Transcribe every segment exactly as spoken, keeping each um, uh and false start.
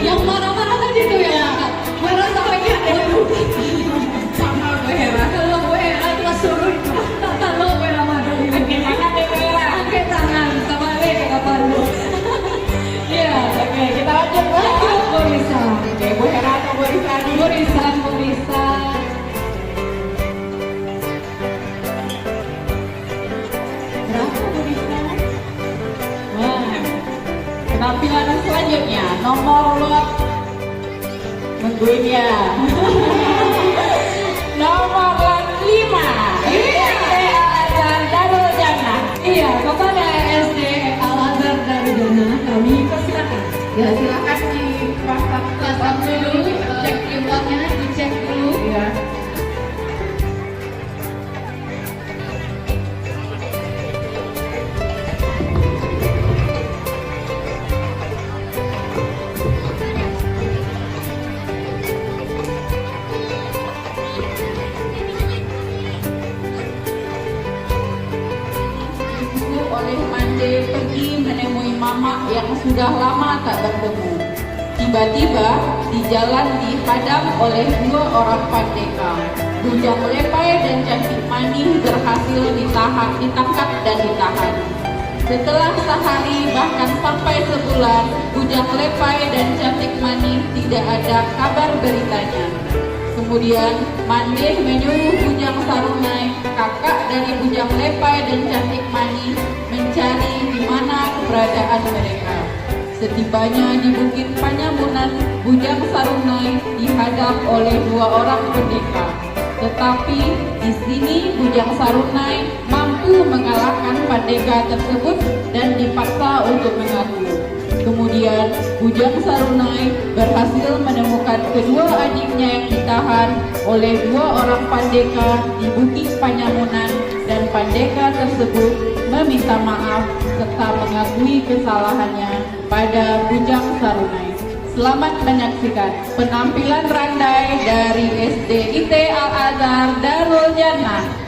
Yang marah-marah tadi tu yang angkat. Marah sampai dia ada. Sama Bu Hera. Kalau Bu Hera tu lah suruh, tak tahu Bu Hera marah. Angkat tangan deh, Bu Hera. Angkat tangan, tabalik ka kapalo. Ya, oke, kita lanjut, Bu. Lanjut, Bu Risa. Oke, Bu Hera atau Bu Risa nih? Bu Risa, Bu Risa. Berapa, Bu Risa? Wah. Penampilan selanjutnya, nomor lot. Nungguin ya. Nomor lot lima. Iya. Al-Azhar Darul Jannah. Iya, kepada S D Al-Azhar Darul Jannah, kami persilakan. Ya, silakan di kelas satu dulu, cek jilbabnya, dicek dulu. Iya. Ibu oleh Mande pergi menemui mamak yang sudah lama tak bertemu. Tiba-tiba, di jalan dihadang oleh dua orang pandeka. Bujang Lepai dan Cantik Manih berhasil ditahan, ditangkap dan ditahan. Setelah sehari, bahkan sampai sebulan, Bujang Lepai dan Cantik Manih tidak ada kabar beritanya. Kemudian, Mandeh menyuruh Bujang Sarunai, kakak dari Bujang Lepai dan Cantik Manih, mencari di mana keberadaan mereka. Setibanya di Bukit Panyamunan, Bujang Sarunai dihadang oleh dua orang pendeka. Tetapi, di sini Bujang Sarunai mampu mengalahkan pandeka tersebut dan dipaksa untuk mengaku. Kemudian, Bujang Sarunai berhasil menemukan kedua adiknya yang ditahan oleh dua orang pandeka di Bukit Panyamunan, dan pandeka tersebut meminta maaf serta mengakui kesalahannya pada Bujang Sarunai. Selamat menyaksikan penampilan randai dari S D I T Al-Azhar Darul Jannah.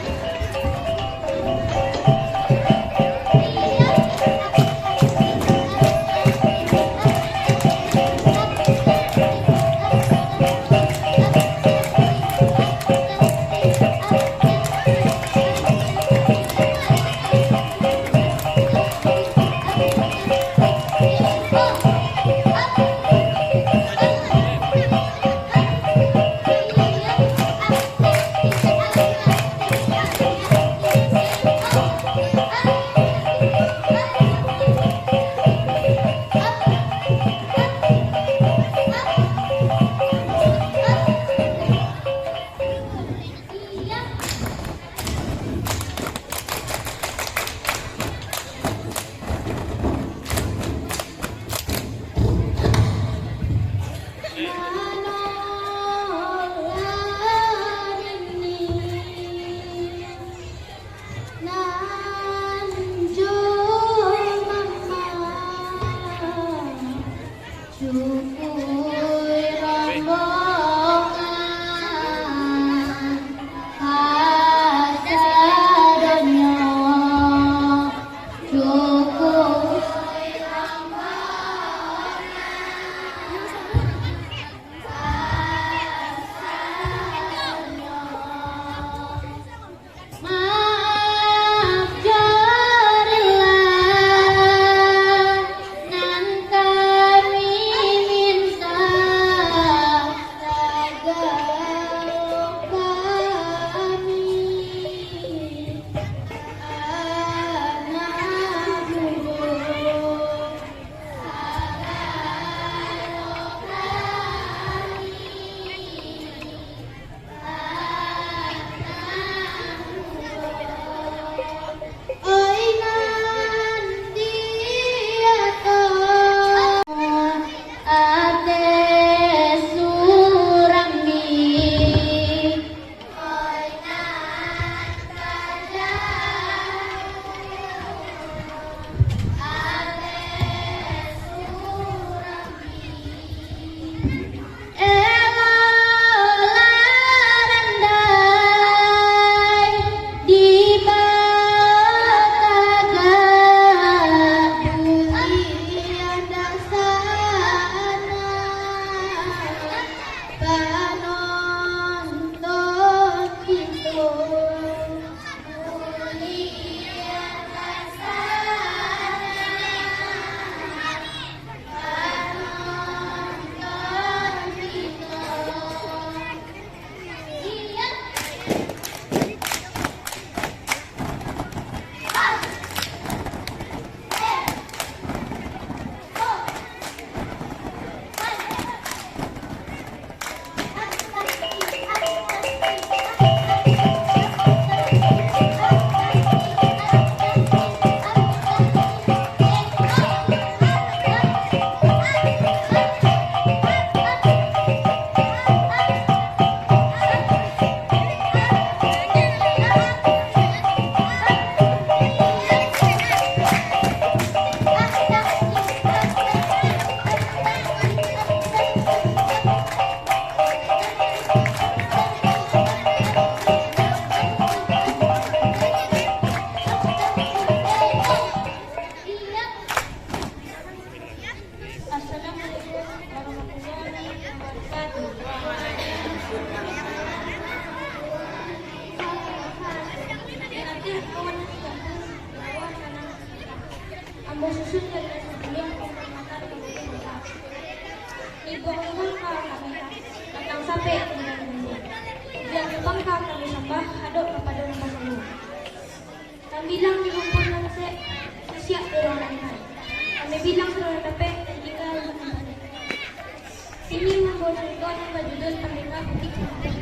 Sini mambawa carito nan bajudul Pandeka Bukik Sampah.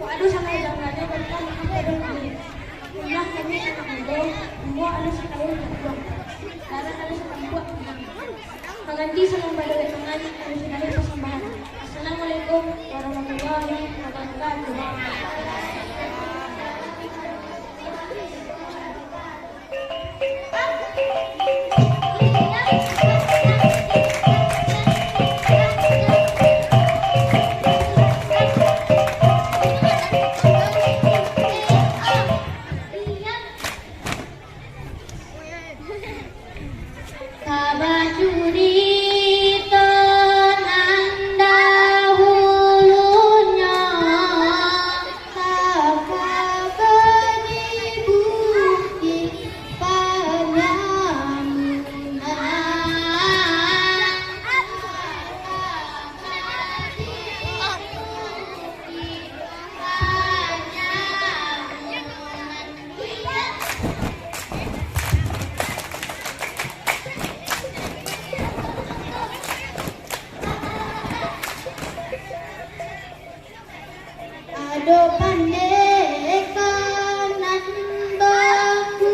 Kok ado salah jangganyo, balikan maaf pado kami. Jumlah kami anak mudo, umua ado sataun gantuang, darah ado satampuak pinang. Mangganti salam badawe tangan, kami sudahi pasambahan. Assalamualaikum warahmatullahi wabarakatuh. Kabacurito nan dahulunyo, takaba di Bukik Panyamunan. Ado pandeka nan bakuaso,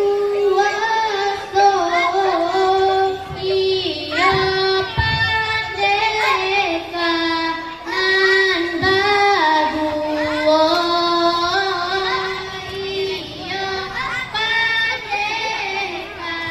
iyo pandeka nan baduo, iyo pandeka.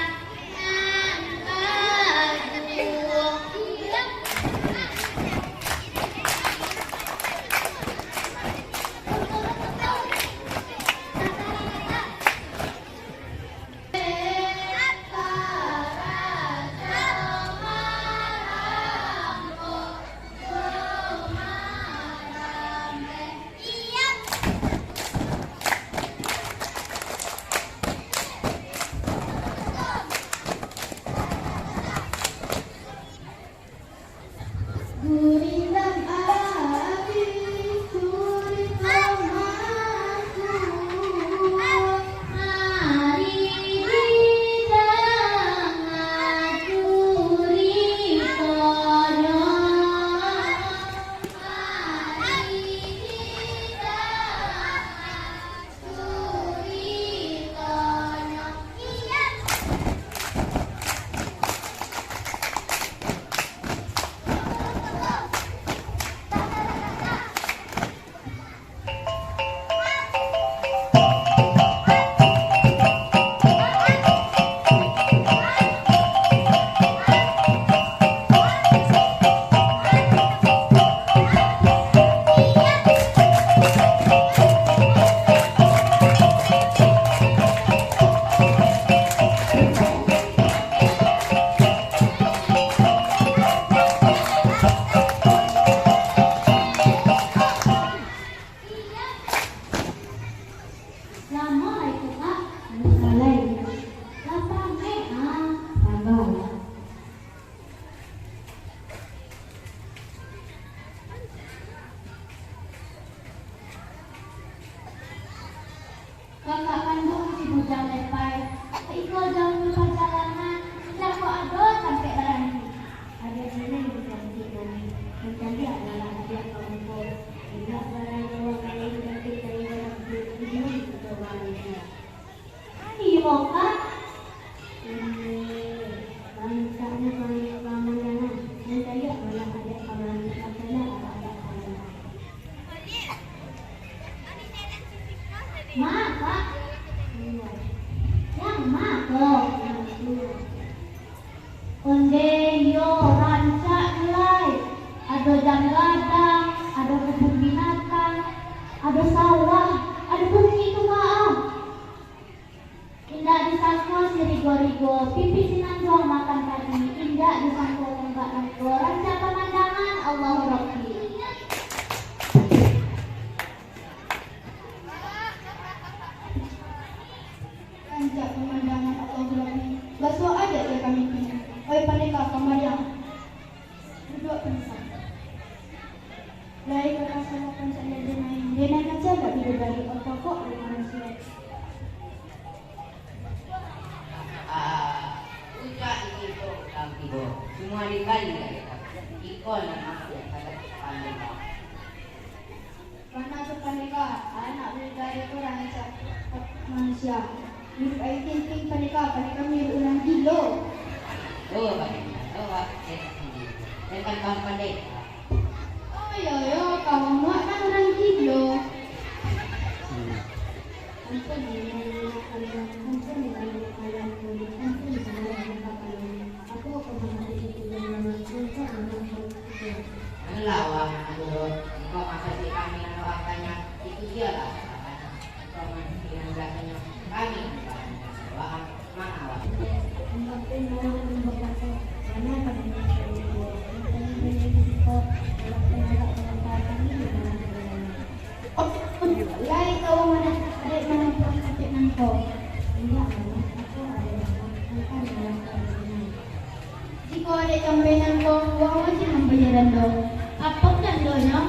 Lamo lai tu, Kak? Lamo lai. Lapeh, ah, sabar. Kakak kanduang si Bujang Lepai, saiko jauah pajalanan, indak ko ado tampek baranti. Adiak senang dicantiak mani, mancaliak malah adiak ka muko. Indak barayo urang lain cantiak dari urang tu, ujung kito baranti. Iyo, Kak. Ini, rancaknyo kami pamandangan, mancaliak malah adiak ka baranti, mancaliak malah adiak ka muko. Ma, Kak. Nan ma ko? Nan tu. Ondeh, iyo, rancak lai. Ado janggadang, ado kubun binatang, ado sawah, ado bukik tu, Kak. Indak disangko si Rigo-Rigo, pipih si Nanjuang makan padi, indak disangko unggak nangko, rancak pamandangan, Allahu Rabbi. Rancak pamandangan, Allahu Rabbi, basuo aja jo kami kini. Oi pandeka, kamariah. Duduak, pandeka. Lai ka kasalahan sajo denai. Denai macam dak bidadari, atau kok ado manusia? Ah, ucap itu, tapi Mualim bali dari iko nan maksud kata pandeka. Mana tu pandeka? Anak bidadari tu rancak manusia. Mirip ai ting-ting pandeka, pandeka mirip urang gilo. Oh, pandeka. Oh, wak, eh, eh, kan kawan pandeka. Oh, iyo, iyo, kawan muak kan urang gilo. Ampun, ampun, ampun, ampun, ampun, ampun, ampun, ampun. Alah, wahai Guru, engkau mangasuik kami nan urang banyak, itu iyolah sababnyo engkau mangasuik nan biasonyo kami nan banyak, wahai mangawak. Lai kau mana, dek manampuah sakik nangko. Indak, Mama, aku ado dalam angkan dalam kaadaan. Jikok dek kampai nangko, wang wajib mambayia dando. Apo dandonyo?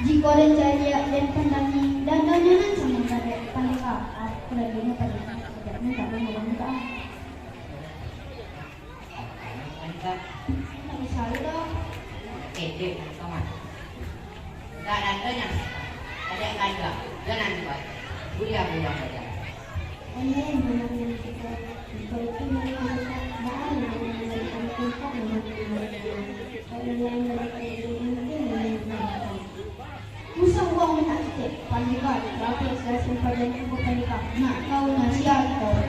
Jikok den caliak, den pandangi, dandonyo nan samo ka dek pandeka. Apo dandonyo pandeka? Tidak, minta dong, minta. Ndak usah lo. Eh, dek, kawan. Ndak ado nyo. Ado ndak ado. Jangan buat. Buliah-buliah saja. Ini yang mana yang kita, kita itu yang kita, bahaya yang kita, kita, kita, kita, Usah uang mintak kecek, pandeka, tapi sudah sempadan kumpul pandeka, nak tahu nasihat kau.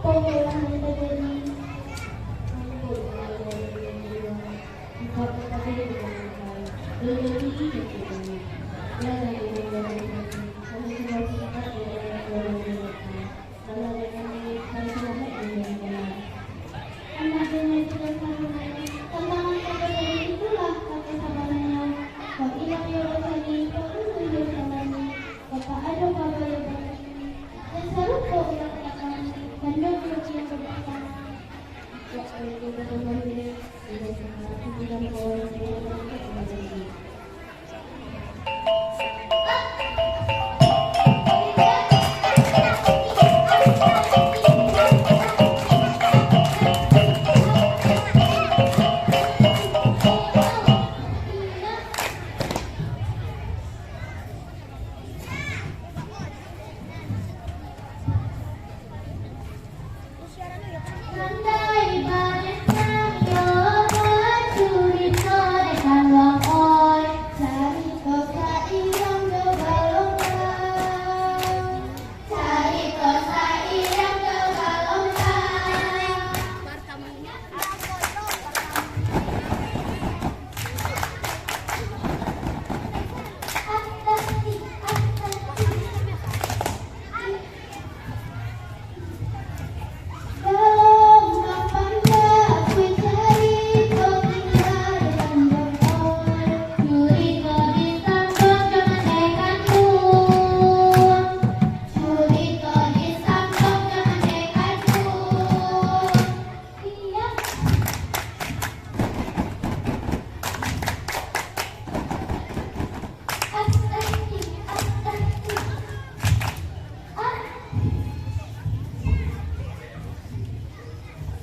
Anak dengan tidak sanggup, tantangan kata tadi itulah kata sabananyo. Kok ilang yo basani, kok luluih yo salami, kok tak ado kaba yo barati, jan sarupo urang takam, banyak yo nan badatang. Kok urang tingga rumah ni, tingga rumah, tingga rumah, tingga rumah. Randai bareh kami yo bacurito dek Kaluang oi, carito sairang jo galombang, carito sairang jo galombang.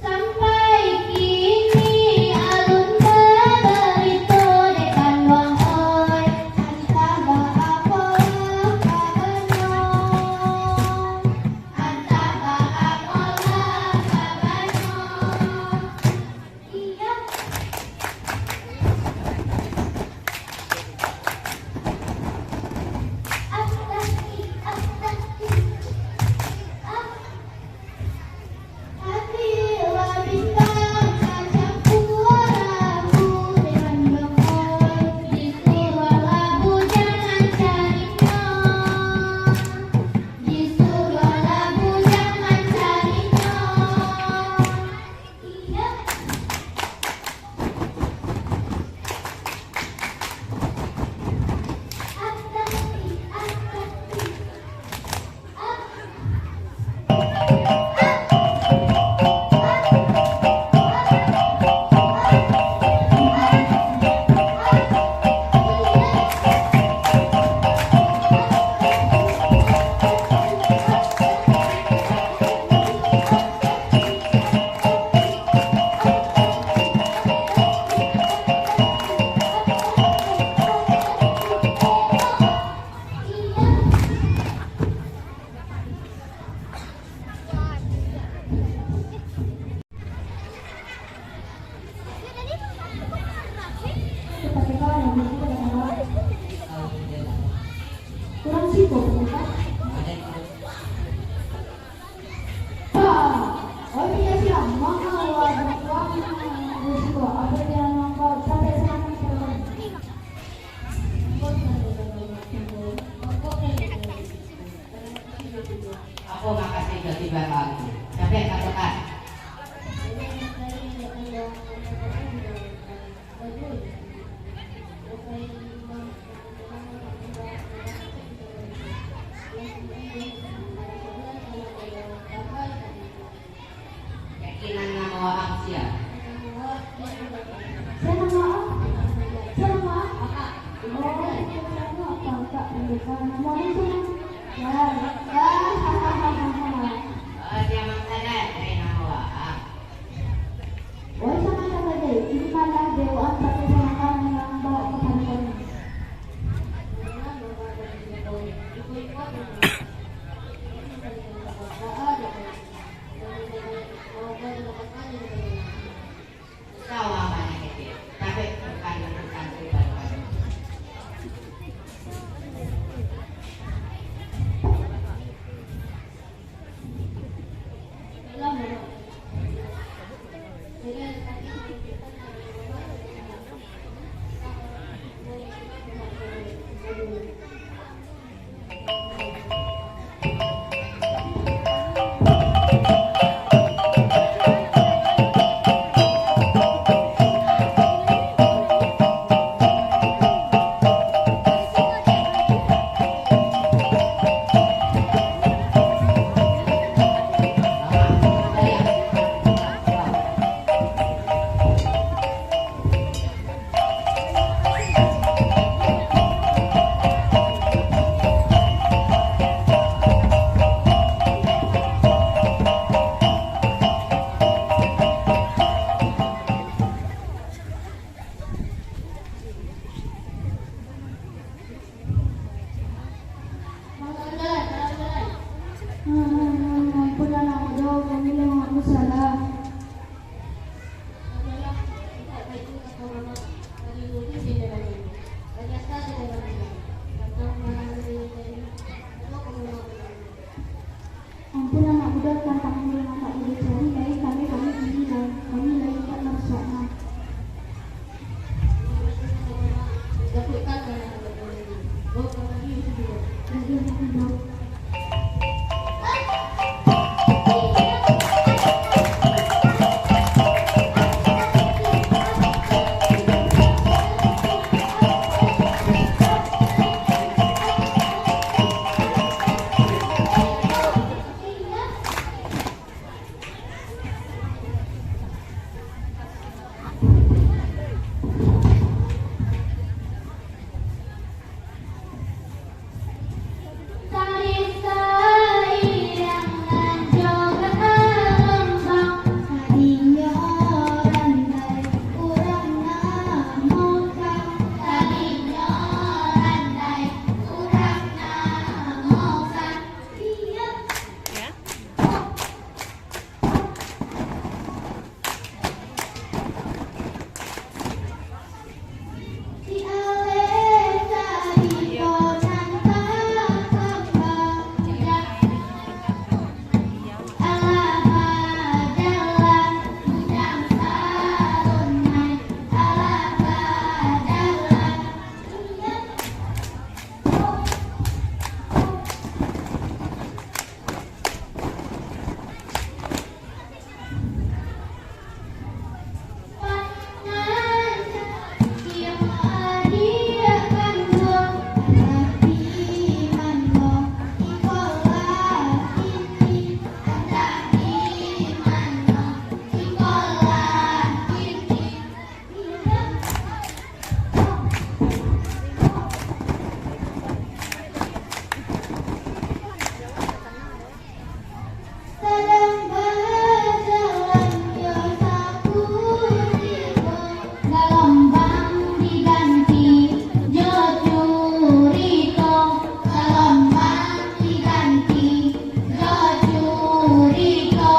Sampai kini alun babarito dek Kaluang oi, antah baa polah kabanyo, antah baa polah kabanyo. Iyo. Kurang siko, Pak. Pak, oh, tidak siap. Mama, wah, wah, risiko. Apa dia nampak? Sampai sana, sampai sana. Apo makasih jo tiba ka angku? Capek katokan. Yakin nan namo ang sia? Sia namo ang? Sia namo ang? Akak. Oh, sia namo ang? Akak, pangka pembuka. Namo ang tu? Ya. Oh, sia Ampun, anak mudo, tantang nan anak mudo cari, lain kami, kami tinggi lai, kami lain indak marusak nah. Jadi, anak mudo. Sadang bajalan yo sakutiko, galombang diganti jo curito, galombang diganti jo curito.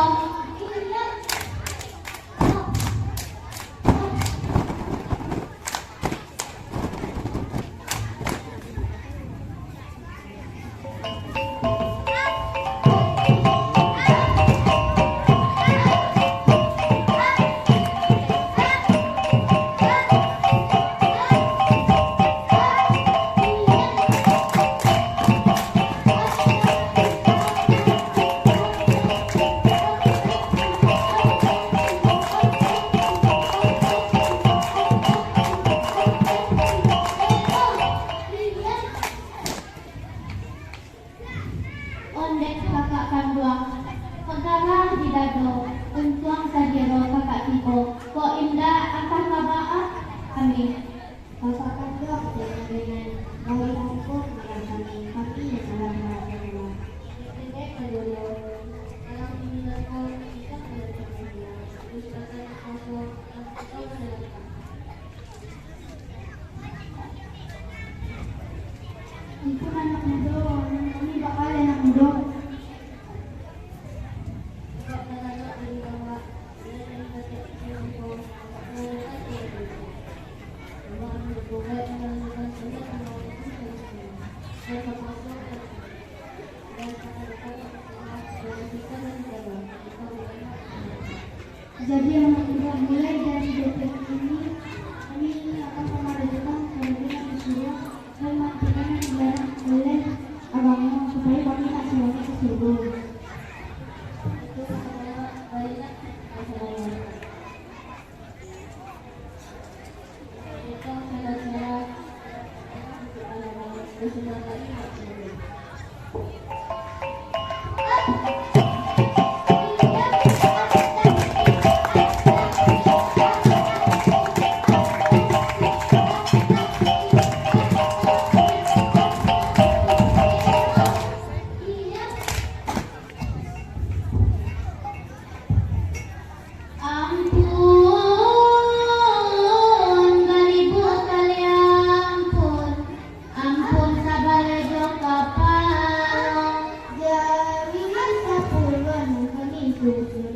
Ondeh kakak kanduang, pegarah di dado, untuang sadiro kakak tibo, kok indak antah ka baa kami. Kakak kanduang, jangan ringan, bari ampun marah kami, kami nan salah marah kanduang. Dek-dek kanduang, dalam inilah kau, kita kada terima dia, terus kata nak masuk, dan kau mendalam. Ampun anak mudo, nan kami bakal anak mudo. Jadi, anak mudo, mulai dari detik ini, kami akan mamarojokan kelebihan di surga dan mantikan yang dilarang oleh agama, supaya kami tak selamat ke surga. Ampun, baribu kali ampun, ampun sabaleh jo kapalo. Jari sapuluah nan kami susun,